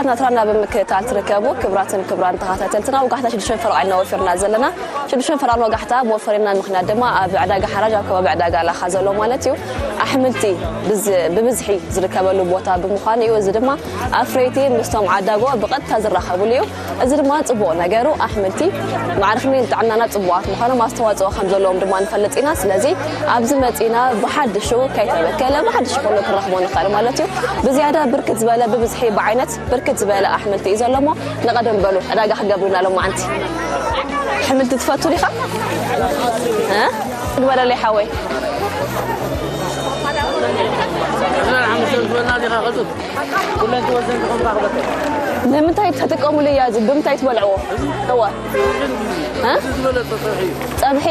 ናትራና ብምክትታል ትርከቡ ክብራትን ክብራን ተኸታተልትና፣ ወጋሕታ ሽዱሽተ ፈርቓልና ወፊርና ዘለና። ሽዱሽተ ፈርቓል ወጋሕታ መወፈሪና ምኽንያት ድማ ኣብ ዕዳጋ ሓራጅ፣ ኣብ ከባቢ ዕዳጋ ላኻ ዘሎ ማለት እዩ፣ ኣሕምልቲ ብዝ-፣ ብብዝሒ ዝርከበሉ ቦታ ብምዃኑ እዩ። እዚ ድማ ኣፍረይቲ ምስቶም ዓዳጎ ብቐጥታ ዝራኸብሉ እዩ። እዚ ድማ ጽቡቕ ነገሩ ኣሕምልቲ ማዕርኽኒ ንጥዕናና ጽቡቓት ምዃኖም ኣስተዋጽኦ ከም ዘለዎም ድማ ንፈልጥ ኢና። ስለዚ ኣብዚ መጺና ብሓድሹ ከይተበከለ ብሓድሽ ኩሉ ክንረኽቦ ንኽእል ማለት እዩ። ብዝያዳ ብርክት ዝበለ ብብዝሒ ብዓይነት ብርክት ዝበለ ኣሕምልቲ እዩ ዘሎ እሞ ንቐደም በሉ ዕዳጋ ክገብሩና ሎማዓንቲ። ኣሕምልቲ ትፈቱ ዲኻ? እ? ግበረለይ ሓወይ። ኩለን ትወዘን ዝኾንካ ክበልዕ። ንምንታይ ተጥቀሙሉ እያ እዚ? ብምንታይ ትበልዕዎ? እዋ። እ? እዚ ዝበለጸ ጸብሒ እዩ። ጸብሒ?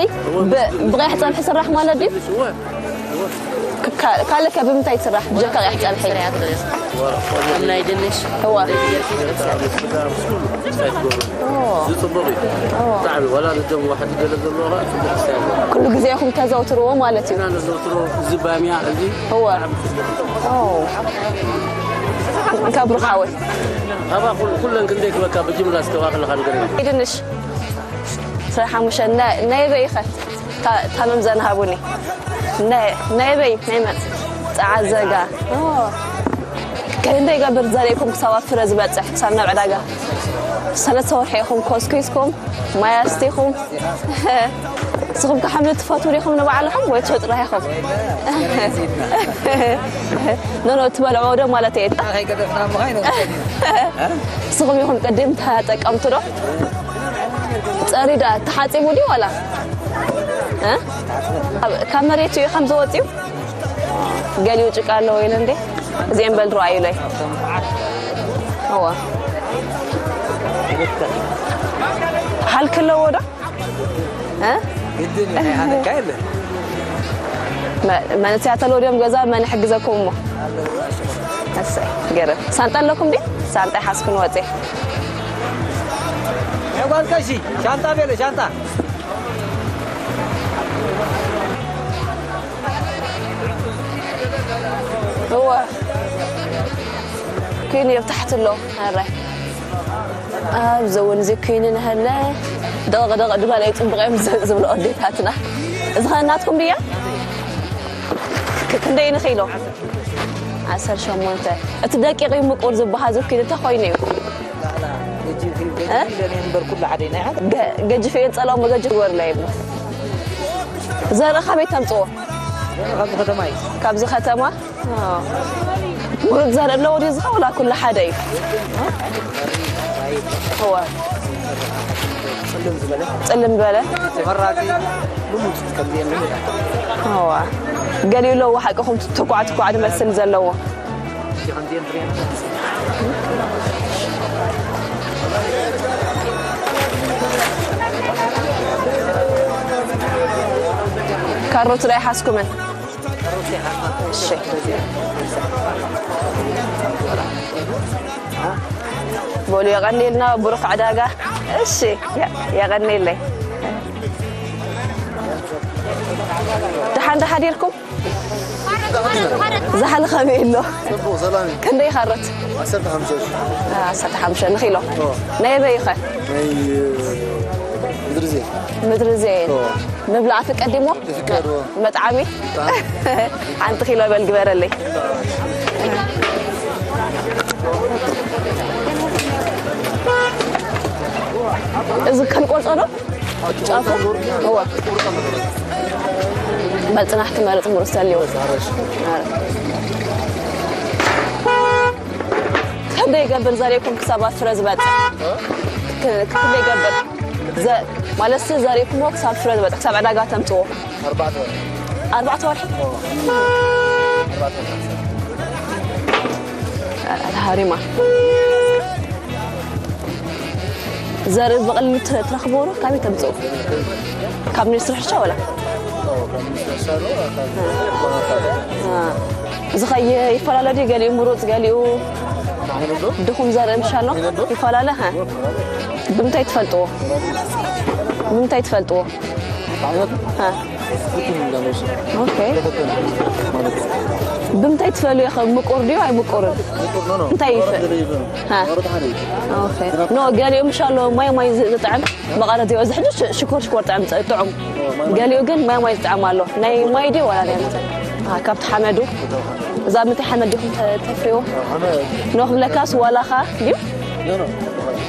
ብ-፣ ብቐይሕ ጸብሒ ስራሕ ማለት ድዩ? እወ። እወ። ካ-፣ ካልእ ከ ብምንታይ ትስራሕ? ብጀካ ቀይሕ ጸብሒ። ስርያት ገለ። እዋ። ከም ናይ ድንሽ። እዋ። ስጋ ምስ ኩሉ ምስታይ ትገብሩ። ኦ። እዚ ጽቡቕ እዩ። ኦ። ብጣዕሚ፣ ዋላ ነዞም ዋሕዲ ገለ ዘለዎ ኸዓ ጽቡቕ ክስታይ ኣለዎ። ኩሉ ግዜ ኢኹም ተዘውትርዎ ማለት እዩ? ኢና ነዘውትሮ፣ እዚ ባምያ፣ እዚ እወ። ብጣዕሚ ጽቡቕ። ኦ። እንካ ብሩኽ ሓወይ። ካባ ኩል-፣ ኩለን ክንደይ ክበካ ብጅምላ እስከ እባ ከለኻ ንገረኒ። ድንሽ። ስራሕ ሓሙሽተ ናይ፣ ናይ በይኸ? ታ-፣ ታመም ዘንሃቡኒ። ናይ፣ ናይ በይ፣ ናይ መን? ጸዓዘጋ። ኦ። ክንደይ ገብር ዘሪእኩም ክሳብ ኣብ ፍረ ዝበጽሕ፣ ክሳብ ናብ ዕዳጋ? ሰለስተ ወርሒ ኢኹም ኮስኪስኩም፣ ማይ ኣስቲኹም። ንስኹም ከ ሓምሊ ትፈትዉ ዲኹም ንባዕልኹም ወይ ትሸጡ ጥራሕ ኢኹም? ኖ፣ ኖ፣ ትበልዕዎ ዶ ማለት እየ። ከይገደፍና ምዃን እዩ። ንስኹም ኢኹም ቅድም ተጠቀምቲ ዶ? ጸሪዳ ተሓጺቡ ድዩ ዋላ? እ? ካብ፣ ካብ መሬት እዩ ከም ዝወጽዩ? ገሊኡ ጭቃ ኣለዎ ኢለ እንዴ? እዚኦም በል ረኣዩለይ። እወ። ሃልኪ ኣለዎ ዶ? እ? ግድን እዩ፣ ናይ ሃለካ የለን። መ-፣ መንእሰያት ኣለዉ ድዮም ገዛ መን ይሕግዘኩም እሞ? እሰይ፣ ገረብ። ሳንጣ ኣለኩም ድዩ? ሳንጣ ይሓዝኩ ንወጽእ። ናይ ጓል ቀሺ፣ ሻንጣ ቤለ፣ ሻንጣ። እወ። ኩይኑ ኣብ ታሕቲ ኣሎ፣ ኣረ። ኣብዚ እውን እዚ ኩይኑ ንሃለ። ደቕ ደቕ ድባል ኣይጽቡቕ እዮም ዝ-፣ ዝብሉ ኣዴታትና። እዚ ኸ ናትኩም ድያ? ክ-፣ ክንደይ ንኺሎ? ዓሰርተ ሸሞንተ። እቲ ደቂቕ እዩ ምቁር ዝበሃል እዚ ኩይኑ እንታይ ኮይኑ እዩ? ላላ፣ ገጂፍ እዩ፣ እ? ገጂፍ እዩ፣ ለኔ እምበር ኩሉ ሓደ እዩ፣ ናይ ሓደ። ገ-፣ ገጂፍ እዩ፣ ጸላው መገጅ ወርላ ይብሉ። ዘርኢ ካበይ ተምጽዎ? ዘርኢ ካብዚ ከተማ እዩ። ካብዚ ከተማ? ኣዎ። ምሩጽ ዘርኢ ኣለዎ ድዩ ዝኸውን? ኩሉ ሓደ እዩ። እዋ። ጽልም ዝበለ። ጽልም ዝበለ። ተመራጺ ልሙድ ከምዚ የለን። እዋ። ገሊኡ ኣለዎ ሓቅኹም ትኳዕ ትኳዕ ዝመስል ዘለዎ። ካሮት ዶ ኣይሓዝኩምን? እሺ። በሉ የቐንየልና፣ ብሩኽ ዕዳጋ። እሺ፣ የ-፣ የቐንየለይ። ደሓን ዶ ሓዲርኩም? ዝሓለ ከመይ ኣሎ? ጽቡቕ፣ ሰላም እዩ። ክንደይ ካሮት? ዓሰርተ ሓሙሽተ ሺሕ። አ፣ ዓሰርተ ሓሙሽተ ንኺሎ። ኦ። ናይ ኣበይ ኸ? ናይ፣ እ፣ ምድሪ ዜን። ምድሪ ዜን። ኦ። ምብላዕ ፍቀድ እሞ? ይፍቀድ፣ ኦ። መጥዓሚ? መጥዓሚ። ሓንቲ ኪሎ በል ግበረለይ። እዚ ክንቆርጾ ዶ? ጫፉ? እወ። በል ጽናሕ ትመርጽ ምሩጽ ተልዮ። ክንደይ ይገብር ዘሪእኩም ክሳብ ኣብ ፍረ ዝበጽሕ? ክ-፣ ክንደይ ይገብር? ዘ-፣ ማለት ሲ ዘሪእኩምዎ ክሳብ ፍረ ዝበጽሕ፣ ክሳብ ዕዳጋ ተምጽዎ? ኣርባዕተ ወርሒ። ኣርባዕተ ወርሒ? ኣርባዕተ ወርሒ። ኣታ ሃሪማ። ዘርኢ ብቐሊሉ ት-፣ ትረኽብዎ ዶ? ካበይ ተምጽኡ? ካብ ሚኒስትሪ ሕርሻ ወላ? አ። እዚ ኸ ይ-፣ ይፈላለ ድዩ? ገሊኡ ምሩጽ፣ ገሊኡ ድኹም ዘርኢ ምሽ ኣሎ? ይፈላለ፣ ሃ? ብምንታይ ትፈልጥዎ? ብምንታይ ትፈልጥዎ? ሃ? ኦኬ። ብምንታይ ትፈልዮ? ከም ምቁር ድዩ ኣይምቁርን? ምቁር፣ ኖ፣ ኖ። እንታይ ይፈ-? መቐረት ዘይብሉ። ሃ። መቐረት ሓደ እዩ። ኦኬ። ኖ፣ ገሊኡ ምሻሎ ማይ ማይ ዝ-፣ ዝጥዕም መቐረት ዘይብሉ። እዚ ሕጂ ሽ-፣ ሽኮር ሽኮር ጥዕም ጥ-፣ ጥዑም። ኦ፣ ማይ ማይ። ገሊኡ ግን ማይ ማይ ዝጥዕም ኣሎ። ናይ ማይ ድዩ ዋላ ናይ ምንታይ? ሃ፣ ካብቲ ሓመዱ። እዛ ምንታይ ሓመድ ዲኹም ተ-፣ ተፍርይዎ? ኦ፣ ሓመድ። ኖ ክብለካስ ዋላኻ ድዩ? ኖ፣ ኖ።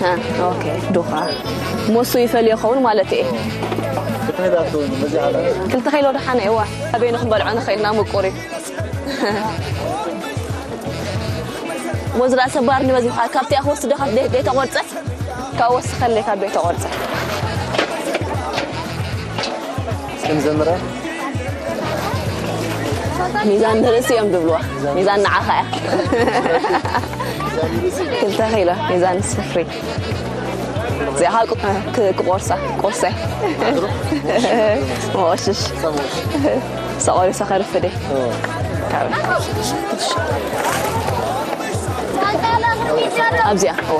ሃ፣ ኦኬ። ዱኻ። ሞሱ ይፈልዮ ይኸውን ማለት እየ። ክልተ ኪሎ ኣትኸውን፣ በዚ ዓለም። ክልተ ኪሎ ደሓነ እዋ። ኣበይ ንኽንበልዖ ንኽእል ኢና ምቁር እዩ። ወዝራ ሰባር ንበዝብኻ ካብቲ ኣኽ ወስዶ ካብ ደይ-፣ ደይተቖርጸ፣ ካብ ወስኸለይ ካብ ደይተቖርጸ። እስኪ ንዘምራ። ሚዛን ንርእሲ እዮም ዝብልዋ። ሚዛን ንዓኻ እያ። ክልተ ኪሎ ሚዛን ስፍሪ። እዚኣ ኸዓ ቁ-፣ ክ-፣ ክቆርሳ፣ ቁርሰይ። መቆሽሽ። ሰቆሪሳ ከርፍደ። ኣብዚኣ፣ እወ።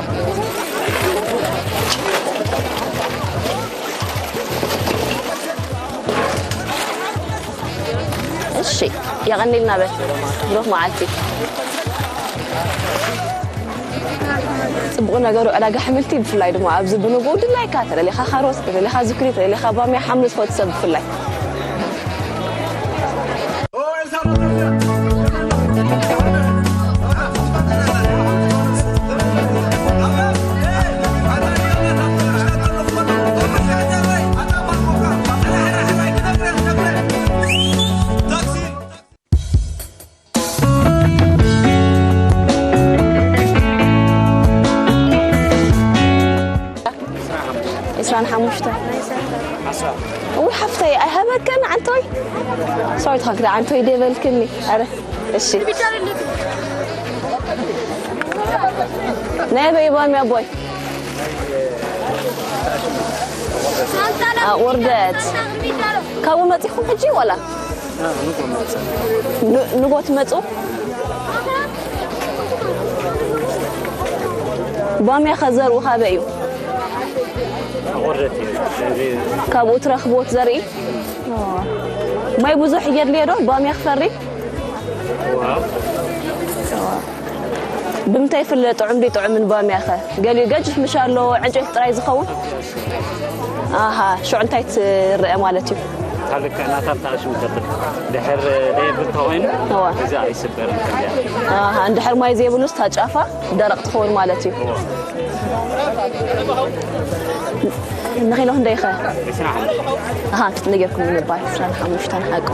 እሺ፣ የቐኒልና በል። ብሩኽ መዓልቲ። ጽቡቕ ነገሩ ዕዳጋ ኣሕምልቲ ብፍላይ ድማ ኣብዚ ብንግኡ ድላይካ ተደሊኻ ካሮት፣ ተደሊኻ ዝኩኒ፣ ተደሊኻ ባምያ፣ ሓምሊ ዝፈቱ ሰብ ብፍላይ። ዕስራን ሓሙሽተ። እውይ ሓፍተይ ኣይሃበከን ዓንቶይ። ሶሪ ተኸክደ ዓንቶይ ደበልክኒ። ኣረ እሺ። ናይ ኣበይ ባምያ ኣቦይ? ኣቑርደት። ካብኡ መጺኹም ሕጂ ዋላ? ን-፣ ንጎ ትመጹ? ባምያ ከዘርኡ ካበይ እዩ? ኣቑርደት እዩ። ካብኡ ትረኽብዎ ትዘርኢ? ማይ ብዙሕ የድልዮ ዶ ባምያ ክፈሪ? ዋው። ብምንታይ ይፍለ ጥዑም ድዩ ጥዑምን ባምያ ኸ? ገሊኡ ገጅፍ ምሽ ኣለዎ፣ ዕንጨይቲ ጥራይ ዝኸውን? ኣሃ፣ ሽዑ እንታይ ትረአ ማለት እዩ? ካልእ ናታ ተኣሽሙ ተብል። ድሕር ደይብል ተኾይኑ፣ እዋ። እዚ ኣይስበርን ከዚኣ። ኣሃ፣ እንድሕር ማይ ዘይብሉስ እታ ጫፋ ደረቕ ትኸውን ማለት እዩ። እዋ። ንኺሎ ክንደይ ኸ? ዕስራን ሓሙሽተን። ኣሃ፣ ነጊርኩም ምባል፣ ዕስራን ሓሙሽተን ሓቁ።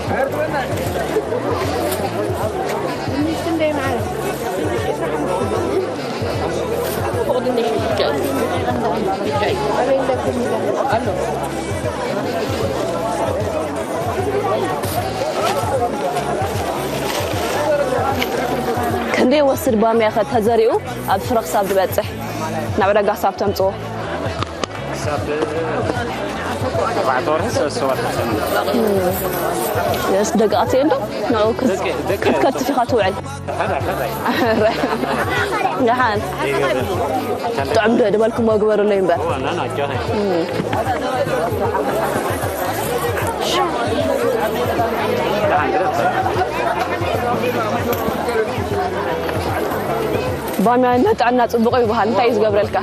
ክንደይ ወስድ ባምያ ኸ ተዘሪኡ ኣብ ፍረ ክሳብ ዝበጽሕ ናብ ዕዳጋ ክሳብ ተምጽኦ? ክሳብ ኣርባዕተ ወርሒ፣ ሰለስተ ወርሒ ጸኒሑ። የስ፣ ደቂ ኣትየ እንዶ ንዕኡ ክስ-፣ ደቂ፣ ደቂ ክትከትፍ ኢኻ ትውዕል። ሕራይ፣ ሕራይ። ደሓን። ጥዑም ዶ ድበልኩሞ ግበሩለይ እምበር። እዋ፣ ና፣ ና፣ ጆኸይ። ባምያ ንጥዕና ጽቡቕ እዩ ይበሃል። እንታይ እዩ ዝገብረልካ?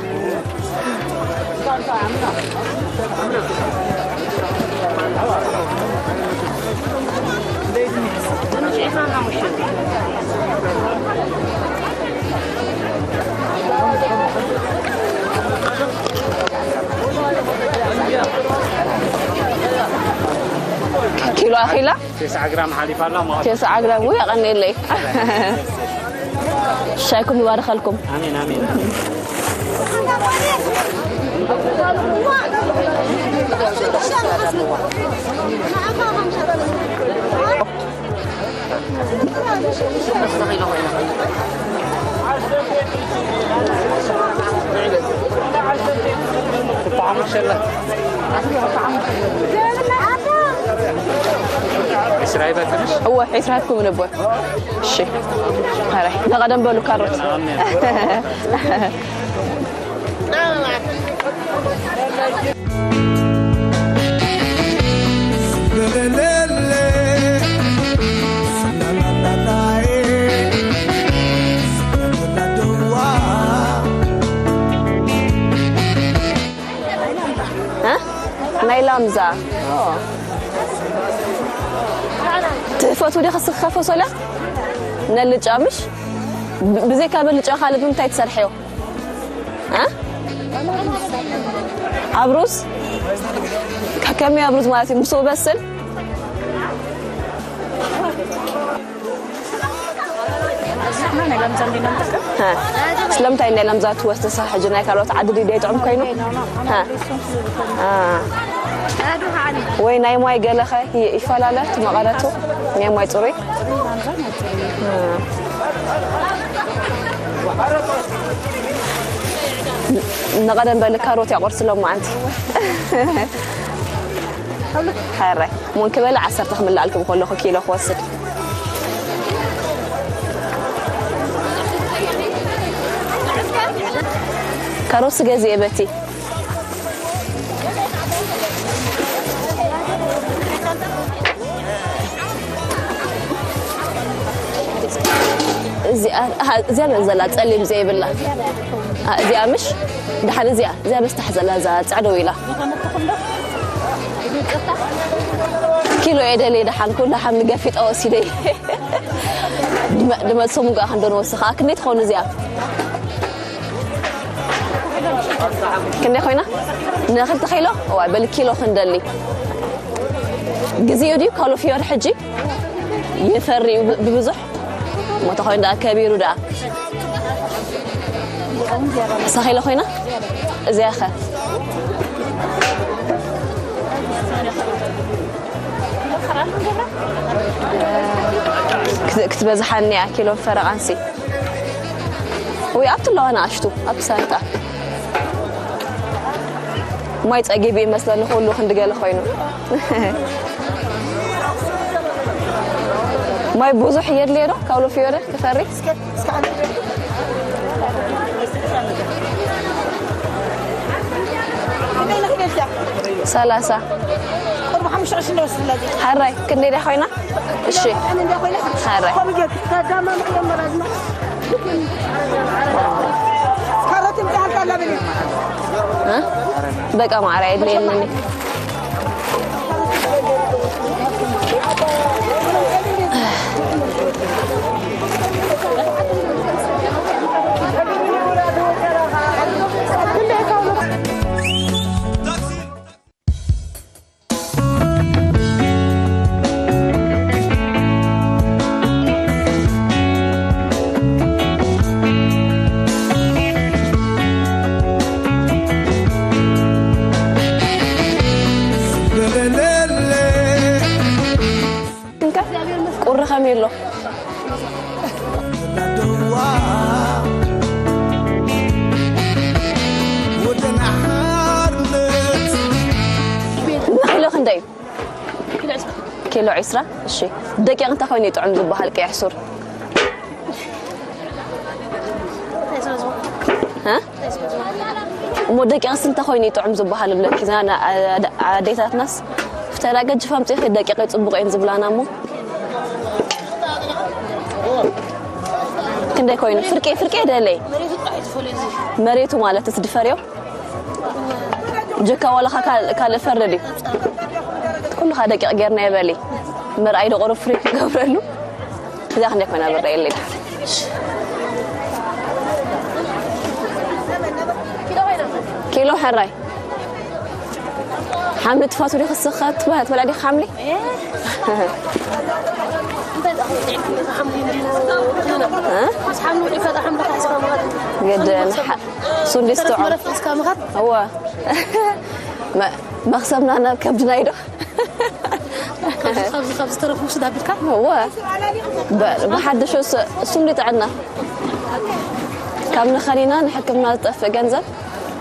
ኪሎ ኣኺላ? ተስዓ ግራም ሓሊፋ ኣላ ማለት። ተስዓ ግራም፣ ውይ፣ ኣቐንየለይ። ሻይኩም ይባርኸልኩም። ኣሜን፣ ኣሜን። ዕስራ ይበትንሽ? እወ፣ ዕስራ ሃብኩም ነበር። እሺ። ኧረ፣ ንቐደም በሉ ካሮት። ናይ ላምዛ ትፈትው ዲኺ ንስኺ ከ ፎሶልያ? ነልጫ ምሽ? ብ- ብዘይካ በልጫ ካልእ ብምንታይ ትሰርሕዮ? እ? ኣብ ሩዝ? ከ- ከመይ ኣብ ሩዝ ማለት እዩ? ምስኡ በስል? ስለምንታይ ናይ ላምዛ ትወስድ ንስኻ ሕጂ? ናይ ካልኦት ዓዲ ድዩ ደይጥዕም ኮይኑ? ወይ ናይ ማይ ገለኸ ይፈላለ ትመቐረቱ? ናይ ማይ ፅሩይ? ንቐደም በሊ ካሮት ያቆርስሎም ማዓንቲ። ሕራይ ሞን ክበለ ዓሰርተ ክምልኣልኩም ከለኹ ኪሎ ክወስድ። ካሮት ስገዚ እየ በቲ። እዚኣ ኣሃ፣ እዚኣ መን ዘላ ጸሊም ዘይብላ? ኣ፣ እዚኣ ምሽ? ደሓን እዚኣ፣ እዚኣ በስታሕ ዘላ እዛ ጻዕዶ ኢላ። ኪሎ እየ ደልየ ደሓን፣ ኩሉ ሓሚ ገፊጠ ወሲደ። ድመ-፣ ድመት ሰሙን ከኣ ክንዶ ንወስኻ። ክንደይ ትኸውን እዚኣ? ክንደይ ኮይና? ንኽልተ ኪሎ? እዋ፣ በል ኪሎ ክንደሊ። ግዜኡ ድዩ ካሎፊዮር ሕጂ? ይፈሪ እዩ ብ-፣ ብብዙሕ። ሞተ ኮይኑ ደኣ ከቢሩ ደኣ። እሳ ኪሎ ኮይና? እዚኣ ኸ? ክት-፣ ክትበዝሓኒ እያ ኪሎን ፈረቓንሲ። ወይ ኣብቲ ኣለዋ ንኣሽቱ፣ ኣብቲ ሳንጣ። ማይ ጸጊቡ ይመስለኒ ኩሉ ክንዲ ገለ ኮይኑ። ማይ ብዙሕ የድልዮ ዶ? ካውሎ ፊዮረ ክፈሪ? ሰላሳ። ሕራይ ክንደይ ድያ ኮይና? እሺ። ሕራይ። እ? በቃ ማዕረ የድልየኒ። እንካ ቁሪ ከመይ ኣሎ? ንኪሎ ክንደይ እዩ? ኪሎ ዕስራ። እሺ፣ ደቂቕ እንታይ ኮይኑ እዩ ጥዑም ዝበሃል ቀይሕ ሱር? እ? እሞ ደቂቕስ እንታይ ኮይኑ እዩ ጥዑም ዝበሃል እብለኪ? እዛ ና-፣ ኣደ-፣ ኣዴታትናስ ፍተላ ገጅፍ ኣምፂእኺ ደቂቕ እዩ ፅቡቕ እየን ዝብላና እሞ። ክንደይ ኮይኑ? ፍርቂ፣ ፍርቂ ደለይ። መሬቱ ማለት እቲ ድፈርዮ? ጀካ ዋላ ካ-፣ ካል-፣ ካልእ ፈርድ እዩ። ኩሉ ካ ደቂቕ ጌርና ይበሊ። መርኣይ ዶ ቁሩብ ፍሪ ክገብረሉ። እዚኣ ክንደይ ኮይና ብር የለይ። ኪሎ ሕራይ። ሓምሊ ትፈትው ዲኺ ንስኺ? ትበ-፣ ትበልዒ ዲኺ ሓምሊ? እ? ግድን ሓ-፣ ሱንዲ ስትዖ። እወ። መ-፣ መኽሰብና ናብ ከብድና እዩ ዶ? ካብዚ፣ ካብዚ፣ ካብዚ ተረፉ ውስድ ኣቢልካ? እወ። በ-፣ ብሓድሹ ስ-፣ እሱም ጥዕና። ካብ ንኸኒና ንሕክምና ዝጠፍእ ገንዘብ፣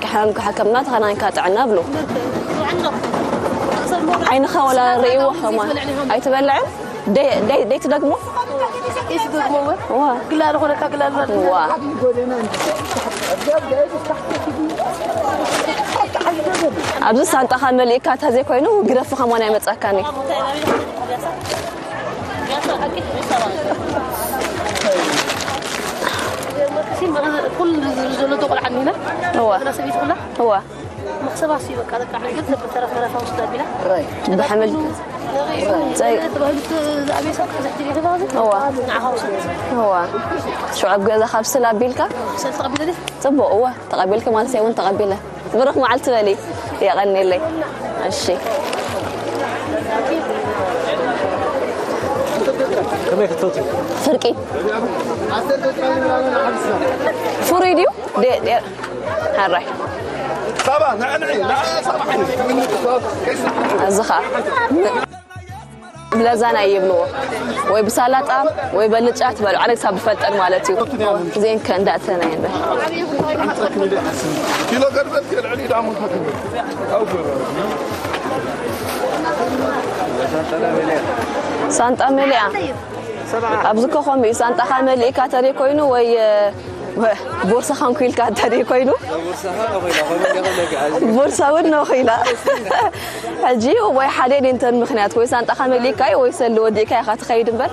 ክሕመም ክሕክምና ተኸናንካ ጥዕና ብሉ። ዓይንኻ ወላ ርእይዎ ኸማ ኣይትበልዕን? ደይ-፣ ደይ-፣ ደይ ትደግሞ? ይስደግሞ እወ። እዋ። ግላል ኾነካ ግላል ማለት ዋ። ኣብዚ ሳንጣኻ መሊእካ እንተዘይኮይኑ ግደፉ ከማን ኣይመጻካን እዩ። ኩሉ ዘሎ ቆልዓ እኒና። እዋ። እና ሰበይቲ ኩላ። እዋ። መኽሰባ ሲ በቃ ደቃ ዕግብ ተብል ተረፍ ተረፋ ውስጥ ኣቢላ ብሓመድ ተባሂሉ ዝኣበየ ሰብ ክሕዚ ሕጂ ገዛ እዋ ንዓኻ ውሰድ እዋ ሽዑ ኣብ ገዛ ካብ ስለ ኣቢልካ ሰል ተቐቢለ ድዩ ጽቡቕ እዋ ተቐቢልኪ ማለት እውን ተቐቢለ ብሩኽ መዓልቲ በሊ የቐኒለይ እሺ ከመይ ክትፈትዩ ፍርቂ ፍሩይ ድዩ ደ- ደ- ሓራይ ሳባ ንዕንዒ ንዓ ሳባ እዚ ኸዓ ብለዛና ይብልዎ ወይ ብሳላጣ ወይ በልጫ ትበልዑ ኣነ ክሳብ ብፈልጠን ማለት እዩ እዚአን ከ እንዳእተና የንበ ኪሎ ገርበት ልዕሊ ዳሞ ሳንጣ መሊኣ ኣብዚ ኮኾም እዩ ሳንጣኻ መሊእካ ተደይ ኮይኑ ወይ ቦርሳኻ እንኩ ኢልካ ተደይ ኮይኑ ቦርሳ እውን ነኺላ ሕጂ ወይ ሓደ እንተን ምክንያት ወይ ሳንጣኻ መሊእካ ወይ ሰሊ ወዲእካ ኢኻ ትኸይድ እምበር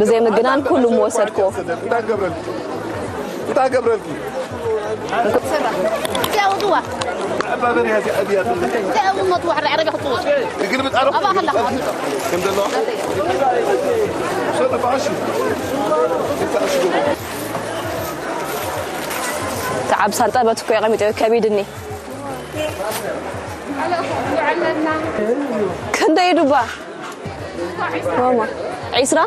ብዘይ ምግናን ኩሉ ምወሰድክዎ እንታይ ገብረልኪ እዚኣ ውጥዋ ኣባበን ያዚ ኣብያ እዚኣ እውን መጥዋ ሕራይ ዓረቢያ ክትጥዋ ግልብጥ ኣረ ኣብኣ ከለኻ ከም ዘሎ ሰለፋ እሺ ተዓብ ሳንጣ በትኮ የቐሚጠ ከቢድኒ ክንደይ ዱባ ማማ ዒስራ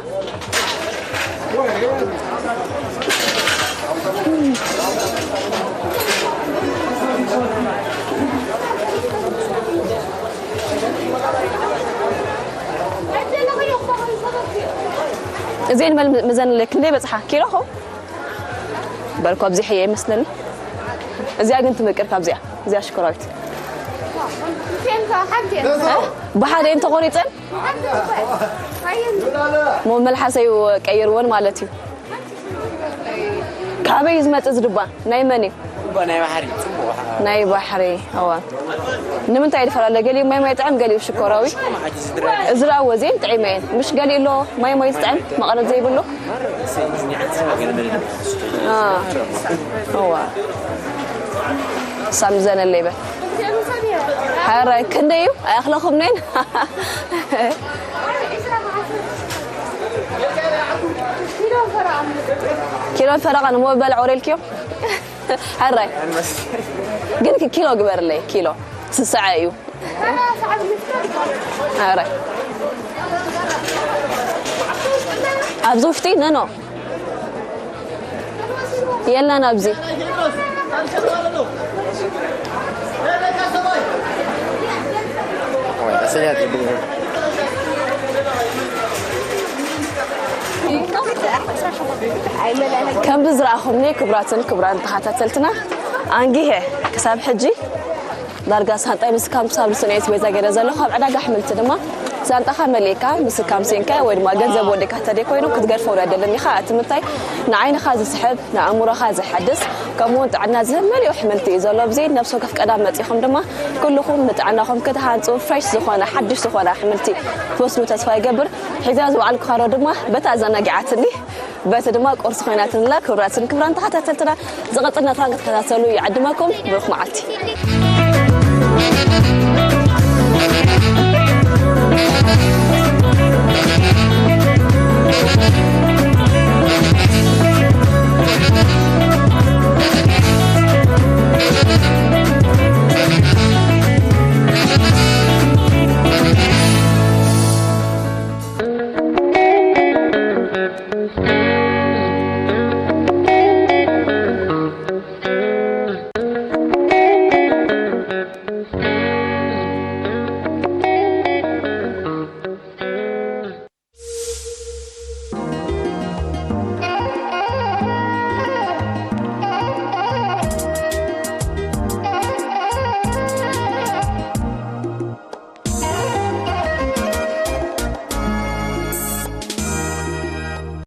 እዚአን መል መዘን ክንደይ በፅሓ ኪሎ ኸው በልኳ ኣብዚሐ እየ ይመስለኒ እዚኣ ግን ትምቅር ካብዚኣ እዚኣ ሽኮራዊት ብሓደ እየን ተቆሪፀን ሞ መልሓሰይ ቀይርወን ማለት እዩ ካበይ እዩ ዝመፅእ ዝድባ ናይ መን እዩ ናይ ባሕሪ ጽቡቕ ናይ ባሕሪ እዋ ንምንታይ ይፈላለ ገሊኡ ማይ ማይ ጥዕም ገሊኡ ሽኮራዊ እዚ ደኣ ወዜን ጥዒመ እየን ምሽ ገሊኡ ኣሎ ማይ ማይ ዝጥዕም መቐረት ዘይብሉ እዋ ሳምዘነለይ በል ሓራይ ክንደይ እዩ ኣያኽለኹምኔን ኪሎን ፈረቓን እሞ በልዕ ወሬልክዮ ሕራይ ግን ኪሎ ግበርለይ ኪሎ ስስዐ እዩ ሕራይ ኣብዚ ውሽጢ ነኖ የለን ኣብዚ ከምዚ ዝረኣኹምኒ ክቡራትን ክቡራን ተኸታተልትና ኣንጊሀ ክሳብ ሕጂ ዳርጋ ሳንጣይ ምስ ካምፕ ሳብ ዝስነየት ቤዛ ገይረ ዘለኹ ኣብ ዕዳጋ ኣሕምልቲ ድማ ሳንጣኻ መሊእካ ምስ ካምሲንካ ወይ ድማ ገንዘብ ወዲካ ተደይ ኮይኑ ክትገድፎ ውረደልን ኢኻ እቲ ምንታይ ንዓይንኻ ዝስሕብ ንኣእምሮኻ ዘሐድስ ከምኡውን ጥዕና ዝህብ መሊኡ ኣሕምልቲ እዩ ዘሎ ኣብዚ ነብሲ ወከፍ ቀዳም መፂኹም ድማ ኩልኹም ንጥዕናኹም ክትሃንፁ ፍሬሽ ዝኾነ ሓድሽ ዝኾነ ኣሕምልቲ ትወስዱ ተስፋ ይገብር ሒዛ ዝወዓልኩ ካሮ ድማ በታ ኣዘናጊዓትኒ በቲ ድማ ቁርሲ ኮይናትንላ ክብራትን ክብራን ተኸታተልትና ዝቐፅል ናትና ክትከታተሉ ይዕድመኩም ብሩኽ መዓልቲ